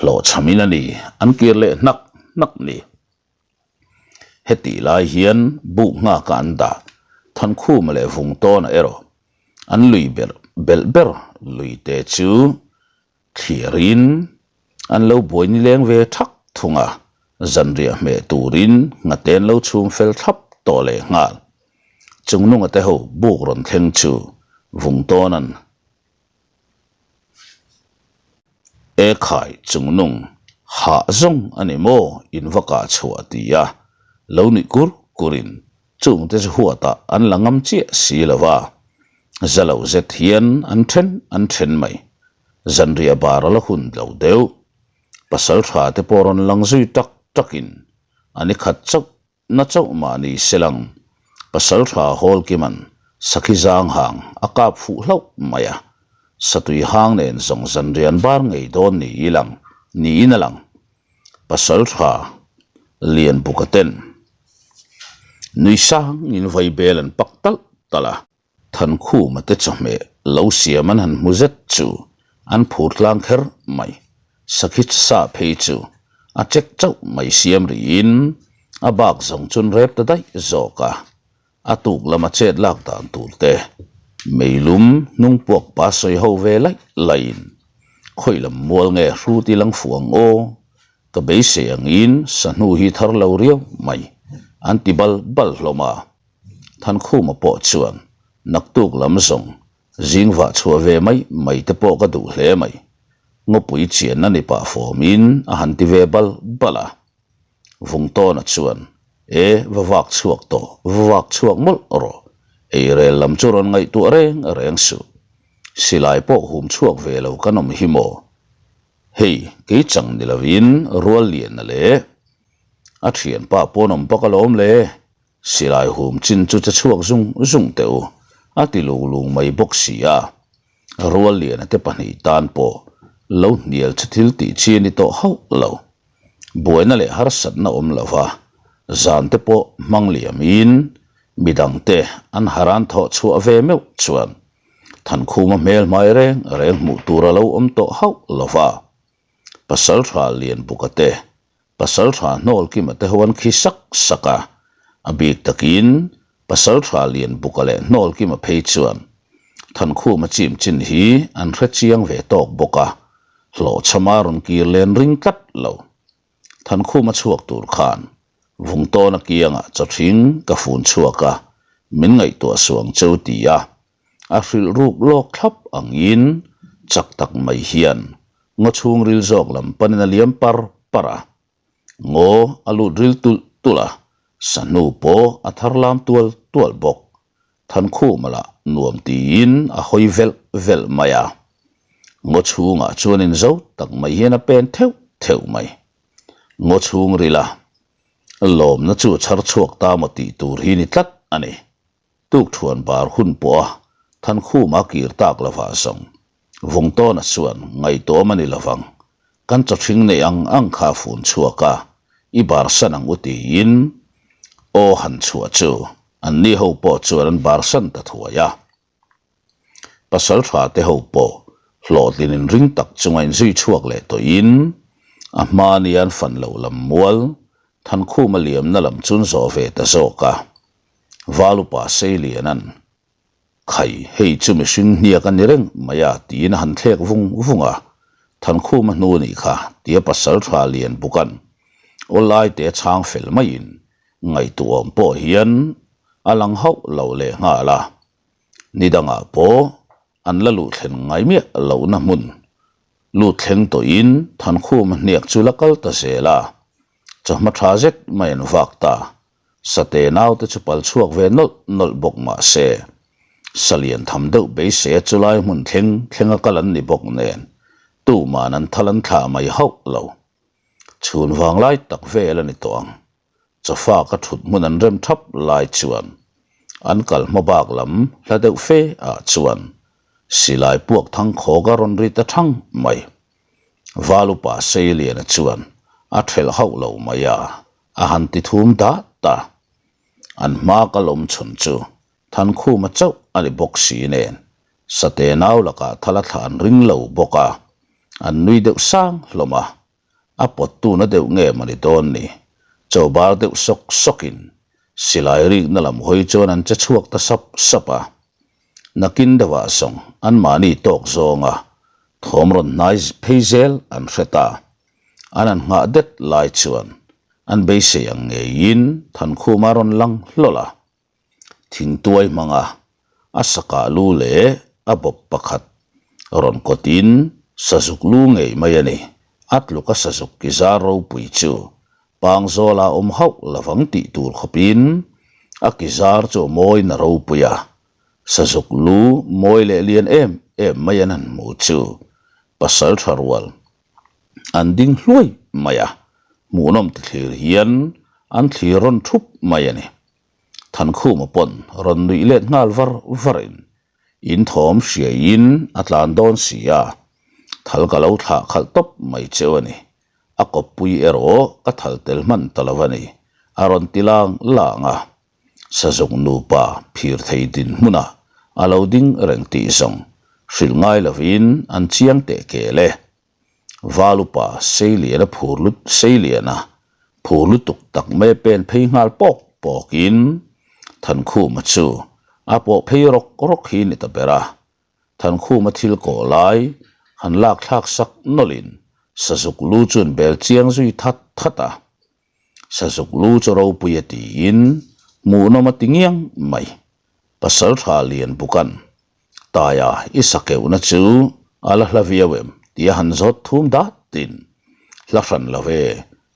hlawhchhamin a ni an kir leh hnak hnak ni. Hetih lai hian buk nghaka an dah Thankhuma leh Vungtawna erawh an lui ber belh ber lui te chu thliarin an lo buai nileng ve thak thung a, zanriah hmeh turin nghate an lo chhum fel thlap tawh leh nghal. Chungnunga te ho buk rawn thleng chu Vungtawna'n E khai chungnung hah zawng a ni maw in va kah chhuah ti a, lo nuih kur kurin chungte chu huatah an la ngam chiah si lo va, za lo zet hian an then an then mai. Zanriah bar a la hun lo deuh. Pasal tha te pawh rawn lang zui tak takin a ni khat chauh Na chauh mah ni se lang, Pasaltha Hawlkima'n sakhi zang hang a kap fuh hlauh mai a, satui hang nen zawng zanrian bar ngei dawn ni i lang niin a lang. Pasaltha Lianbuka ten nui sangin vaibel an pak talh talh a. Thankhuma te chawhmeh lo siam an han hmu zet chu an phur tlang kher mai. Sakhi sa phei chu a chek chauh mai siam rihin a bak zawng chun rep ta daih zawk a, a tuk lama chet lak dan tur te meilum hnung puak pa sawi ho ve laih laihin khawi lam mual nge hrut i lang fuh ang aw? Ka beisei angin sahnu hi thar lo riau mai, an ti bal bal hlawm a. Thankhuma pawh chuan naktuk lam zawng zing vah chhuah ve mai mai te pawh ka duh hle mai. Ngawpui chianna ni pah fawmin a han ti ve bal bal a. Vungtawna chuan, E, va vak chhuak tawh, va vak chhuak mawlh rawh. Eirel lam chu rawn ngaihtuah reng reng suh. Silai pawh hum chhuak ve lo kan awm hi maw? Hei, kei chang ni lovin rual liana leh a thianpa pawn awm bawk alawm le. Silai hum chin chu che chhuak zung zung teh u, a ti lung lung mai bawk si a. Rual liana te pahnih tan pawh lo hnial chu thil tih chi a ni tawh hauh lo. Buaina leh harsatna awm lova zan te pawh hmang liamin midangte an haran thawh chhuah ve meuh chuan Thankhuma hmel hmai reng reng hmuh tur a lo awm tawh hauh lova. Pasaltha Lianbuka te, Pasaltha Hnawlkima te ho an khi sak sak a, a bik takin Pasaltha Lianbuka leh Hnawlkima phei chuan Thankhuma chim chin hi an hre chiang ve tawk bawk a, hlawhchhama rawn kir len ring tlat lo. Thankhuma chhuak tur khan Vungtawna kiangah chawthing ka fun chhuak a, min ngaihtuah suang cheu ti a, a hrilh ruk lawk thlap angin chak tak mai hian ngaw chhungril zawk lam panin a liam par par a. Ngaw a lut ril tulh tulh a, sahnu pawh a thar lam tual tual bawk. Thankhuma lah nuam tiin a hawi velh velh mai a. Ngaw chhungah chuan inzo tak mai hian a pen theuh theuh mai. Ngaw chhung rila lawmna chu a chhar chhuak ta maw tih tur hi ni tlat a ni. Tukthuan bar hun pawha Thankhuma kir tak lovah zawng Vungtawna chuan ngaihtuahawm a ni lovang, kan chawthring neih ang ang kha a fun chhuak a, i barsan ang u tiin aw han chhuah chu anni ho pawh chuan an barsan ta thuai a. Pasal tha te ho pawh hlawhtlin inring tak chunga inzui chhuak leh tawhin a hma nia an fan loh lam mual Thankhuma liamna lam chu an zawh ve ta zawk a. Valupa Seiliana'n Khai, hei chu mihring hniak a ni reng mai a tiin a han thlek vung vung a. Thankhuma hnu a nih kha tia pasal tha lian buka'n aw lai te a chhang fel maiin ngaihtuahawm pawh hian a lang hauh lo leh nghal a. Ni dangah pawh an la luh thlen ngai miah lohna hmun lut thleng tawhin Thankhuma hniak chu la kal ta zel a, chawhma tha zet mai an vak ta. Sate naute chu pal chhuak ve nawlh nawlh bawk mah se, sa lian tham deuh beisei a chulai hmun thleng thleng a kal an ni bawk nen tuman an thal an thlah mai hauh lo. Chhun vanglai tak vel a ni tawh ang. Chawfa ka thut hmun an rem thap lai chuan an kal hma bak lam hla deuh fe ah chuan silai puak thang khawk a rawn ri ta thang mai. Valupa Seiliana chuan a thelh hauh lo mai a, a han ti thum dat a. An hma kal awm chhun chu Thankhuma chauh a ni bawk si nen Sate nau lakah thal a thlah an ring lo bawk a, an nui deuh sang hlawm a. A pawttu na deuh nge mawni dawn ni? Chaw bar deuh sawk sawkin silai rikna lam hawi chuan an che chhuak ta sap sap a. Nakin deuhah zawng anmahni tawk zawnga thawm rawn hnai phei zel an hre ta. An han nghah det lai chuan an beisei ang ngeiin Thankhuma rawn lang hlawlh a. Thingtuai hmanga a sakah lu leh a bawp pakhat rawn kawtin sazuk lu ngei mai a ni. A tluka sazuk ki zar ropui chu pangzawla awm hauh lovang tih tur khawpin a ki zar chu a mawi na ropui a. Sazuk lu mawi leh lian em em mai an han hmu chu pasal tha rual an ding hluai mai a, hmuhnawm ti thlir hian an thlir rawn thup mai a ni. Thankhuma pawn rawn nuih let nghal var varin in thawm hriaiin a tlan dawn si a, thal ka lo thlah khalh tawp mai cheu a ni. A kawppui erawh ka thal tel hman ta lo a ni, a rawn ti lang lang a. Sazuk nupa phir thei dinhmunah a lo ding reng tih zawng hrilh ngai lovin an chiang teh kel e. Valupa Seiliana phur lut Seiliana phur lutuk tak mai a pen phei nghal pawk pawkin Thankhuma chu a pawh phei rawk rawk hi ni ta ber a. Thankhuma thil kawh lai han lak thlak sak nawlhin. Sazuk lu chu an bel chiang zui that that a. Sazuk lu chu ropui a tiin hmuhnawm a ti ngiang mai. Pasaltha lian bukan Taia i sakeuhna chu a la hla viau em tih a han zawt thum datin hla hran lo ve,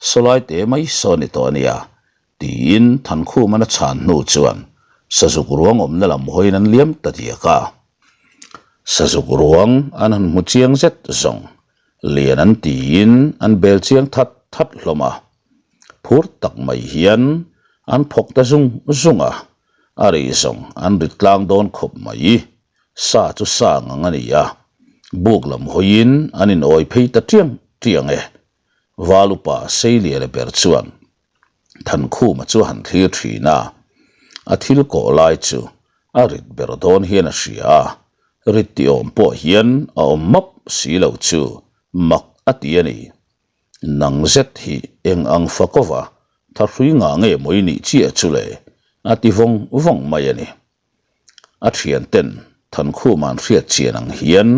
sawlai te mai saw ni tawh a nia tiin Thankhuman a chhan hnu chuan Sazuk ruang awmna lam hawiin an liam ta diak a. Sazuk ruang an han hmu chiang zet zawng lian an tiin an bel chiang that that hlawm a, phur tak mai hian an phawk ta zung zung a, a rih zawng an rit tlang dawn khawp mai. Sa chu sa ngang a ni a, buk lam hawiin an inawi phei ta tiang tiang e. Valupa Seiliana ber chuan Thankhuma chu a han thlir thin a, a thil kawh lai chu a rit ber dawn hian a hria a, rit tih awm pawh hian a awm map si lo chu mak a ti a ni. Nang zet hi eng ang fakova thahrui ngah nge maw i nih chiah chu le? a ti vawng vawng mai a ni. A thian ten Thankhuma an hriat chian ang hian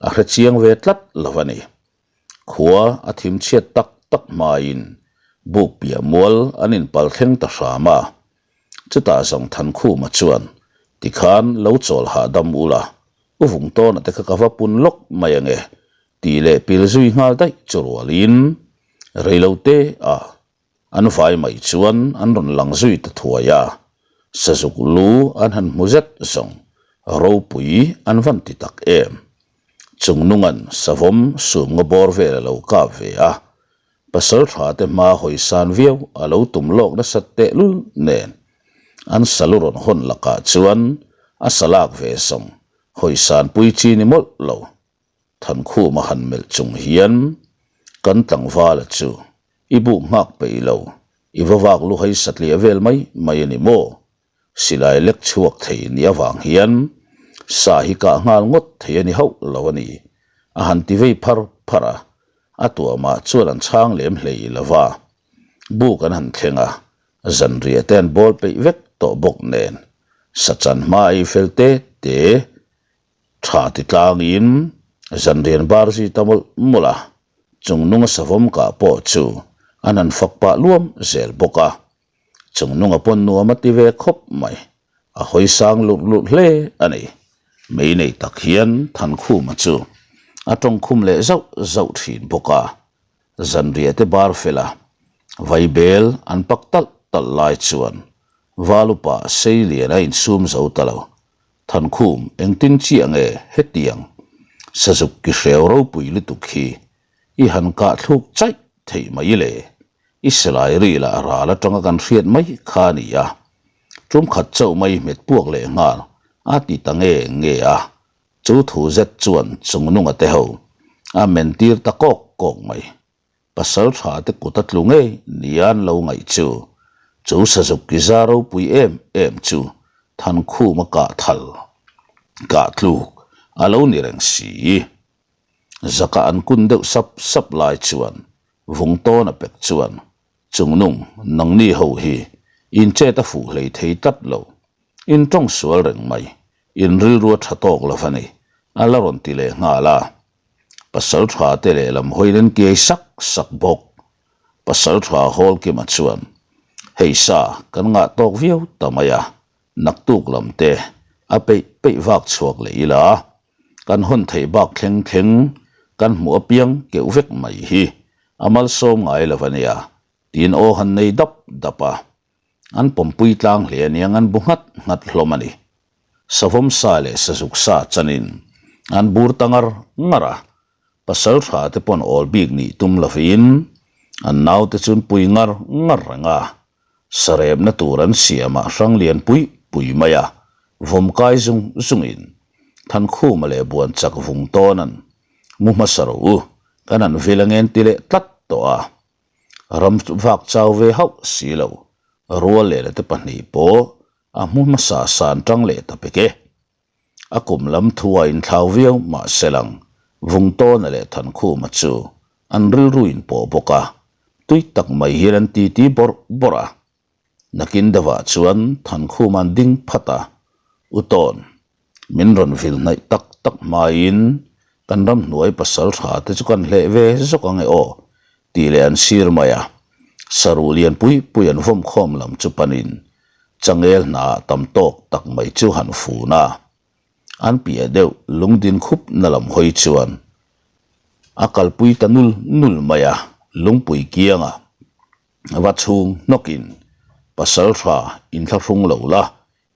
a hre chiang ve tlat lo a ni. Khua a thim chhiat tak tak hmain buk piah mual an inpal thleng ta hram a. Chutah zawng Thankhuma chuan, Tikhan lo chawl hahdam ula, u vung tawna te kha ka va pun lawk mai ange, tih leh pil zui nghal daih chu rualin reilote ah An vai mai chuan an rawn lang zui ta thuai a, Sazuk lu an han hmu zet zawng ropui an van ti tak em. Chungnungan savawm sum nga bawr vel a lo kap ve a, pasal tha te hma hawi san viau a lo tum lawk nasat tehlul nen an salu rawn hawn lakah chuan a salak ve zawng hawi san pui chi ni mawlh lo. Thankhuma han melh chung hian kan tlangvala chu i buk nghak peih lo, i va vak lu hai satliah vel mai mai a ni maw? Silai lek chhuak thei ni avang hian sa hi kah nghal ngawt thei a ni hauh lo a ni, a han ti vei phar phar a, a tuamah chuan an chhang lem hlei lo va. Buk an han thleng a, zanriah te an bawl peih vek tawh bawk nen, sachan hma ei fel te te Tha ti tlangin zanrian bar zui ta mawlh mawlh a, chung nunga savawm kah pawh chu an han fak pah luam zel bawk a. Chung nunga pawn nuam a ti ve khawp mai, a hawi sang lurh lurh hle a ni. Mei nei tak hian Thankhuma chu a tawngkhum leh zauh zauh thin bawk a, zanriah te bar fel a, vaibel an pak talh talh lai chuan Valupa Seilian a insum zo ta lo. Thankhum, engtin chiah nge hetiang Sazuk ki hreu ropui lutuk hi i han kah thluk chaih theih mai le? I silai ri lah ral atanga kan hriat mai kha a ni a, tum khat chauh mai hmet puak leh nghal a ti ta nge nge a, chu thu zet chuan chungnunga te ho a men tir ta kawk kawk mai. Pasal tha te kut a tlu ngei nia an lo ngaih chu, chu Sazuk ki za ropui em em chu Thankhuma kah thal, kah tluk a lo ni reng si. Zaka an kun deuh sap sap lai chuan Vungtawna pek chuan, Chungnung, nangni ho hi in chet a fuh hlei thei tlat lo, in tawng sual reng mai, in rilru a tha tawk lo va ni, a la rawn ti leh nghal a. Pasal tha te lehlam hawiin an kiai sak sak bawk. Pasal tha Hawlkima chuan, Hei sa, kan ngah tawk viau ta mai a, naktuk lam te a peih peih vak chhuak leh ila, kan hawn theih bak thleng thleng kan hmuh apiang keuh vek mai hi a malsawm ngai lo a nia, tiin aw han nei dap dap a. An pawmpui tlang hle aniang an bu nghat nghat hlawm a ni. Savawm sa leh sazuk sa chanin an bur ta ngar ngar a, pasal tha te pawn awl bik nih tum lovin an naute chu an pui ngar ngar reng a, sarepna tur an siamah hrang lian pui pui mai a, vawm kai zung zungin Thankhuma leh Buanchak vung tawn an mu hmasa rawh u, kan han vil angen ti leh tlat tawh a. Ram vak chau ve hauh si lo, rual lehla te pahnih pawh a hmu hmasa san tang leh ta pek e. A kum lam thu a inthlau viau mahse lang Vungtawna leh Thankhuma chu an rilru in pawh bawk a, tui tak mai hian an titi bawrh bawrh a. Nakin deuhah chuan Thankhuma an ding phat a, U Tawn, min rawn vil hnaih tak tak hmain. Kan ramhnuai pasal tha te chu kan hleh ve zawk ang e aw, tih leh an sir mai a. Saruh lian pui pui an vawm khawm lam chu panin changel hnaah tam tawk tak mai chu han fun a. An piah deuh lungdin khup na lam hawi chuan a kalpui ta nul nul mai a, lungpui kiangah va chhung hnawkin pasal tha inthlahrung lo la,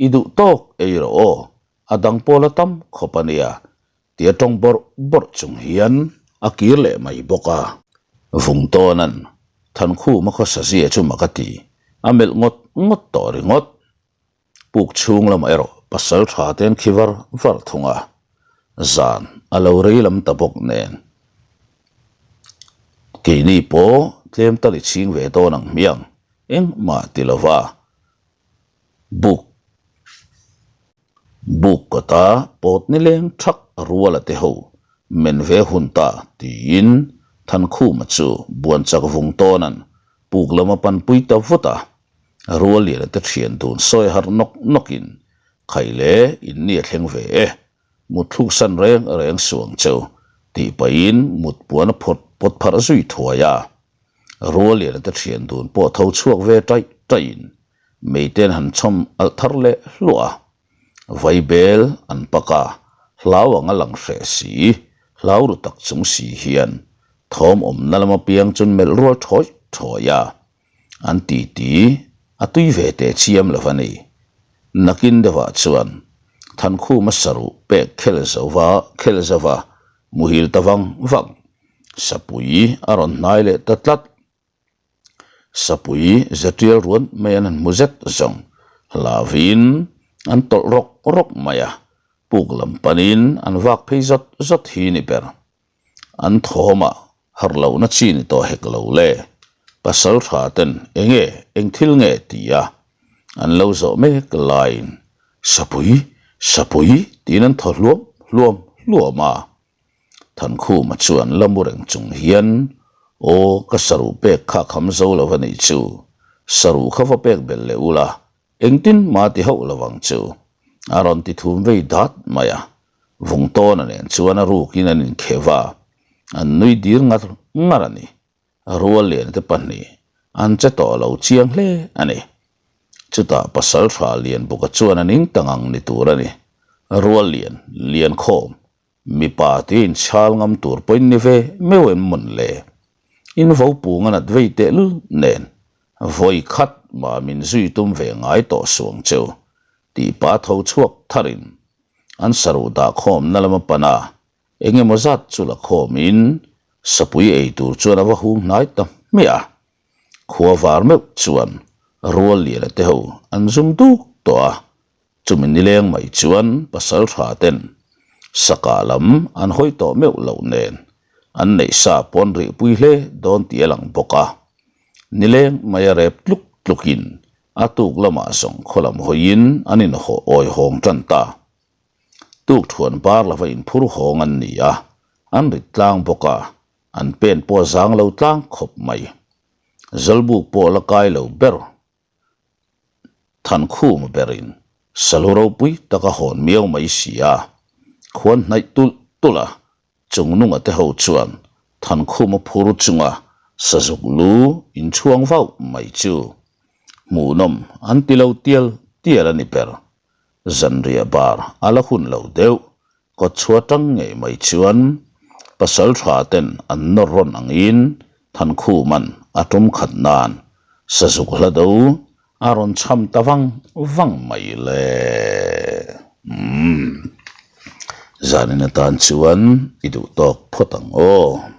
i duh tawk ei rawh aw, a dang pawl a tam khawp a nia tia tawng bawrh bawrh chung hian a kir leh mai bawk a. Vungtawna'n Thankhuma khawsa zia chu mak a ti, a melh ngawt ngawt tawh ringawt. Puk chhung lamah erawh pasal tha te an khi var var thung a, zan a lo rei lam ta bawk nen. Keini pawh tlem tal i chhing ve dawn ang hmiang, engmah ti lova buk Buk kawta pawt nileng thak ruala te ho men ve hun ta tiin Thankhuma chu buan chak vung tawnan puk lam a panpui ta vut a. Rualliana te thian dun sawi harh nawk nawkin Khai le in ni a thleng ve e, mut thluk san reng reng suang cheu tih pahin mut puan a phawt pawt pharh zui thuai a. Rualliana te thian dun pawh tho chhuak ve taih taihin Meiten han chhawm alh thar leh hluah a, vaibel an pak a, hlau ang a lang hreh si, hlau ru tak chung si hian thawm awmna lama piang chun melh rual thawi thawi a, an titi a tui ve teh chiam lo a ni. Nakin deuhah chuan Thankhuma saruh pek khel zova khel zova muhil ta vang vang, sapui a rawn hnai leh ta tlat. Sapui zetial ruan mai an han hmu zet zawng hlauvin an tawlh rawk rawk mai a, puk lam panin an vak phei zawt zawt hi ni ber. An thawmah harh lohna chi ni tawh hek lo le, pasal tha ten enge eng thil nge ti a an lo zawh mek laiin Sapui, Sapui tiin an thaw hluam hluam hluam a. Thankhuma chuan la mu reng chung hian, Aw, ka saruh pek kha kham zo lo a nih chu. Saruh kha va pek belh leh ula, engtin mah ti hauh lo ang chu. A rawn ti thum vei dat mai a. Vungtawna nen chuan a rukin an inkheuh a, an nui dir ngar ngar a ni. Rual lian te pahnih an che tawh lo chiang hle a ni. Chutah pasal tha Lianbuka chuan a ning ta ngang ni tur a ni. Rual lian, Liankhawm, Mipa te inchhal ngam tur pawhin ni ve meuh em mawn le? In vo pung a nat vei tehlul nen vawi khat mah min zui tum ve ngai tawh suang cheu tih pa tho chhuak tharin an saruh dah khawmna lama pan a, eng emaw zat chu la khawmin sapui ei tur chuan a va hung hnai ta hmiah a. Khua var meuh chuan rual liana te ho an zum duk tawh a, Chumi nileng mai chuan pasal tha ten saka lam an hawi tawh meuh loh nen an neih sa pawn rihpui hle dawn tih a lang bawk a. Nileng mai a rep tluk tlukin a tuk lamah zawng khaw lam hawiin an inhawh awi hawng tan ta. Tuk thuan bar lova inphur hawng an ni a, an rit tlang bawk a, an pen pawh a zang lo tlang khawp mai. Zawlbuk pawh la kai lo ber Thankhum berin salu ropui tak a hawn miau mai si a, khuan hnaih tulh tulh a, Chungnunga te ho chuan Thankhuma phur chunga sazuk lu inchhuang vauh mai chu hmuhnawm an ti lo tial tial a ni ber. Zanriah bar a la hun lo deuh, kawtchhuah tang ngei mai chuan pasal tha ten an nawr rawn angin Thankhuman a tum khat nan sazuk hla do a rawn chham ta vang vang mai le. Umm. Zanin atan chuan i duh tawk phawt ang aw.